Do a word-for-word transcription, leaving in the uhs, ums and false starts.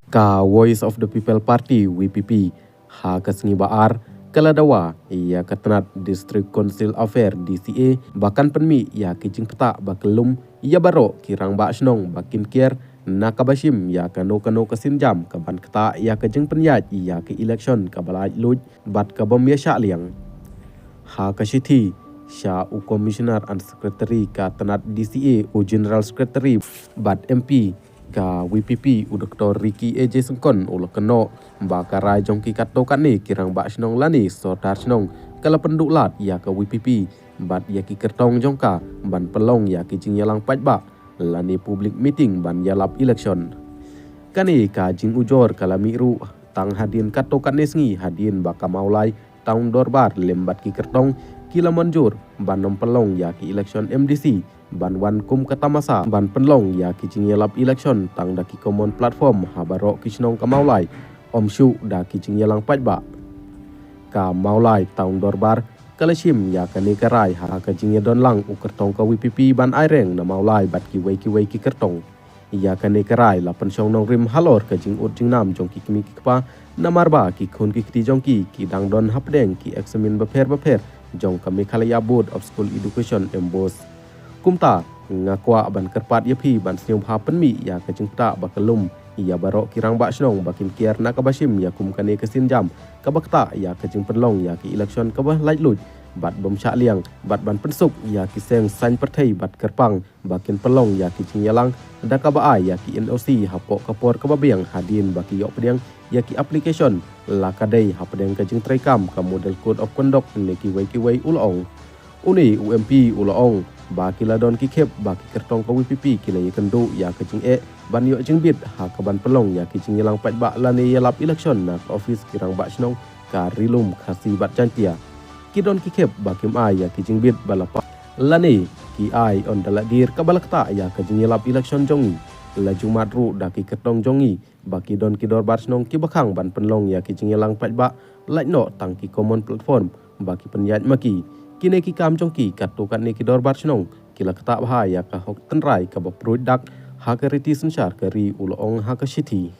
Ka Voice of the People Party, V P P, ha ka sngi ba ar, ka la dawa ïa ka tnat District Council Affair, D C A, ba kan pynmih ïa ki jingpyntah ba kyllum ïa baroh ki rangbah shnong ba kin kiar na kaba shim ïa kano kano ka sienjam kaban ktah ïa ka jingpynïaid ïa ka election kaba laitluid bad kabym ïashah liang. Ha ka shithi sha u Commissioner and Secretary ka tnat D C A, u General Secretary bad M P ka V P P, u Doctor Ricky A J Syngkon, u la kynnoh ba ka rai jong ki katto katne ki rangbah shnong lane sordar shnong ka la pynduh lad ïa ka V P P bad ïa ki kyrtong jong ka ban pynlong ïa ki jingïalang paidbah lane public meeting ban ïalap election. Kane ka jingujor ka la mih ruh tang hadien katto katne sngi hadien ba ka Mawlai Town Dorbar lem bad ki kyrtong ki la mynjur ban ym pynlong ïa ki election M D C ban wan kum ka tamasa ban pynlong ïa ki jingïalap election tang da ki common platform ha baroh ki shnong ka Mawlai, ym shuh da ki jingïalang paidbah. Ka Mawlai Town Dorbar ka la shim ïa kane ka rai ha ka jingïadon lang u kyrtong ka V P P ban aireng na Mawlai bad kiwei kiwei ki kyrtong. Ïa kane ka rai la pynshong nongrim halor ka jingud jingnam jong ki kmie ki kpa, namar ba ki khun ki kti jong ki ki dang don hapdeng ki eksamin bapher bapher jong ka Meghalaya Board of School Education, MBOSE. Kumta, nga kwah ban kyrpad ïa phi ban sngewbha pynmih ïa ka jingpyntah ba kyllum ïa baroh ki rangbah shnong ba kin kiar na kaba shim ïa kum kane ka sienjam kaba ktah ïa ka jingpynlong ïa ka election kaba laitluid bad bym shah liang bad ban pynsuk ïa ki seng saiñ pyrthei bad kyrpang ba kin pynlong ïa ki jingïalang da kaba ai ïa ki N O C hapoh ka por kaba biang hadien ba ki ïoh pdiang ïa ki application la ka dei hapdeng ka jingtreikam ka Model Code of Conduct ne kiwei kiwei, u la ong. Une u M P u la ong ba ki la don ki khep ba ki kyrtong ka V P P ki la ïakynduh ïa ka jingeh ban ïoh jingbit ha kaban pynlong ïa ki jingïalang paidbah lane ïalap election na ka office ki rangbah shnong ka Ri-lum Khasi bad Jaiñtia. Ki don ki khep ba kim ai ïa ki jingbit ba la pah lane ki ai ynda la dier kaba la ktah ïa ka jingïalap election jong ngi. La ju mad ruh da ki kyrtong jong ngi ba ki don ki dorbar shnong kiba khang ban pynlong ïa ki jingïalang paidbah, lait noh tang ki common platform ba ki pynïaid ma ki. Kine ki kam jong ki katto katne ki dorbar shnong ki la ktah bha ïa ka hok tynrai kaba pruid dak ha ka riti synshar ka ri, u la ong ha ka shithi.